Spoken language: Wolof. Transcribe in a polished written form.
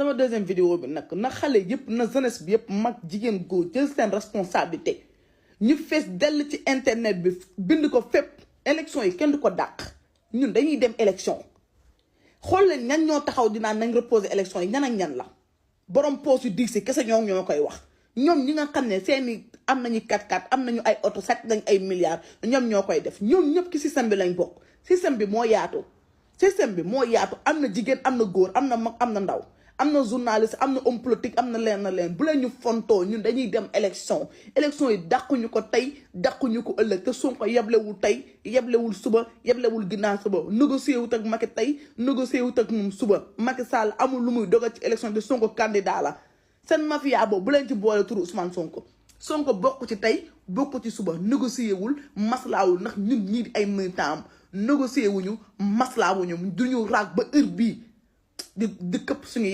sama deuxième vidéo bi nag na xale yëpp na jeunesse bi yëpp mag jigéen góor jël seen responsabilité ñu fees dell ci internet bi bind ko fépp élection yi kenn du ko dàq ñun dañuy dem élection xool leen ñan ñoo taxaw dinaa nañ reposer élection yi ñan ak ñan la borom poos yu diis yi kese ñoo koy wax ñoom ñi nga xam ne seeni am nañu 4x4 am nañu ay oto sàcc nañ ay milliards ñoom ñoo koy def ñoom ñëpp ci système bi lañ bokk système bi moo yaatu am na jigéen am na góor am na mag am na ndaw am na journaliste am na homme politique am na leen bu leen ñu fontoo ñun dañuy dem élection yi dàquñu ko tey dàquñu ko ëllëg te Sonko yeblewul tey yeblewul suba yeblewul ginnaaw suba négocié wut ak Macky tey négocié wut ak moom suba Macky Sall amul lu muy dogal ci élection te Sonko candidat la seen mafia boobu bu leen ci boole turu Ousmane Sonko bokk ci tey bokk ci suba négocié wul maslaawul ndax ñun ñii di ay militant am négocié wuñu maslaawuñu duñu raag ba heure bii di këpp suñu